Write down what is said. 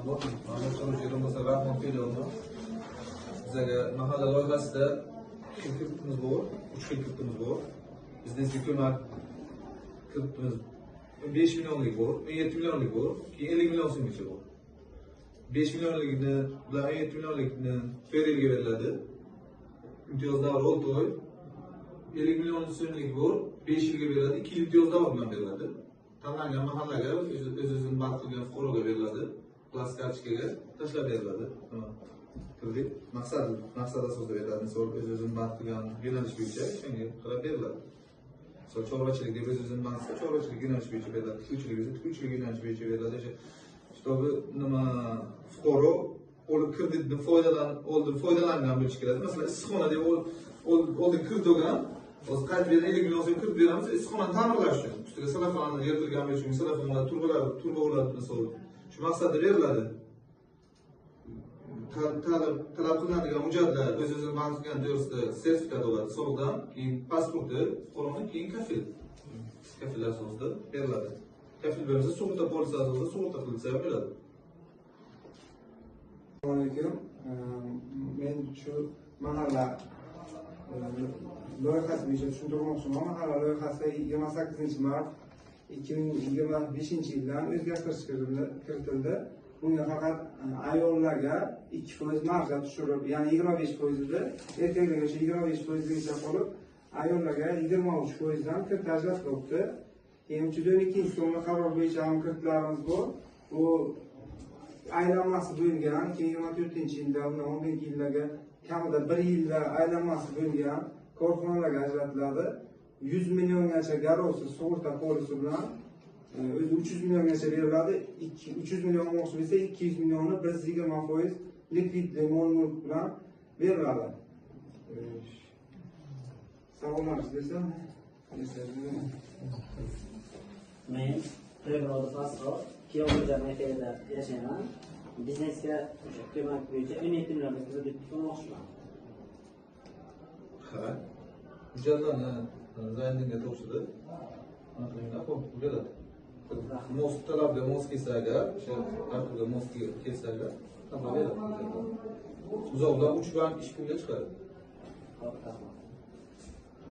Bor. Mana bo'lsa, Rahmon filiali. Bizga mahalla loyihasida ikki xil kreditimiz bor, uch xil kreditimiz bor. Biznesga ko'mak kreditimiz 5 millionlik bor, 17 millionlik bor, keyin 50 million so'mgacha bor. 5 millionlikni bilan 17 millionlikni 4 yilga beriladi. Imtiyoz davri 6 oy. 50 million so'mlik bor, 5 yilga beriladi, 2 yil imtiyoz davri bilan beriladi. Tanlangan mahallaga, o'z-o'zini band qilgan fuqaroga beriladi. Plastik kartochkaga tashlab beriladi. Kredit maqsad asosida beriladi. Misol, o'z-o'zini band qilgan yo'nalish bo'yicha shunga qarab beriladi. Misol, chorvachilik deb o'z-o'zini band qilsa, chorvachilik yo'nalishi bo'yicha beriladi. Tikuvchilik bo'lsa, tikuvchilik yo'nalishi bo'yicha beriladi. O'sha чтобы nima fuqaro olib kreditni oldin foydalangan bo'lishi kerak. Masalan, issiqxona deb oldin kredit olgan, hozir qaytib berib 50 million so'm kredit beramiz, issiqxonani ta'mirlash uchun. Ustiga salafani yirtilgan bo'lishi mumkin, salafonlar, turbalar, turba bo'ladi, misol. Shu maqsadda beriladi. Talab qilinadigan hujjatlar o'z-o'zini band qilgan to'g'risida sertifikat bo'ladi, soliqdan, keyin pasporti, fuqaroni, keyin kafil. Kafil asosida beriladi. Kafil bo'lmasa, sug'urta polisi asosida sug'urta qilinsa ham bo'ladi. Assalomu alaykum. Men shu mahalla loyihasi bo'yicha tushuntirmoqchiman. Mahalla loyihasi 28 mart 2025 yildan o'zgartirish kiritildi. Bunga faqat ayollarga 2% marja tushirib, ya'ni 25% edi. Erkaklarga o'sha 25%gacha qolib, ayollarga 23% dan kredit ajratilyapti. Keyin 312 sonli qaror bo'yicha ham kreditlarimiz bor. Bu aylanmasi bo'lgan, 2024-yilda, undan oldingi yillarga kamida 1 yilda aylanmasi bo'lgan korxonalarga ajratiladi. 100 milliongacha garovsiz sug'urta polisi bilan o'zi 300 milliongacha beriladi. 300 million olmoqchi bo'lsa, 200 millionni 120% likvidli mol mulk bilan beriladi. Savollaringiz bo'lsa, Men To'ymurodov Asror, Kuyovjo'ja maktabida yashayman. Biznesga o'sha ko'mak bo'yicha 17 million kredit olmoqchiman. Ha. Hujjatlarni Zayniddinga topshirib, aniqlanglar, beradi. Mos talabga mos kelsa agar, o'sha tartibga mos kelsa agar, talab beradi. Uzoqdan 3 bank ish pulga chiqadi. Hop, rahmat.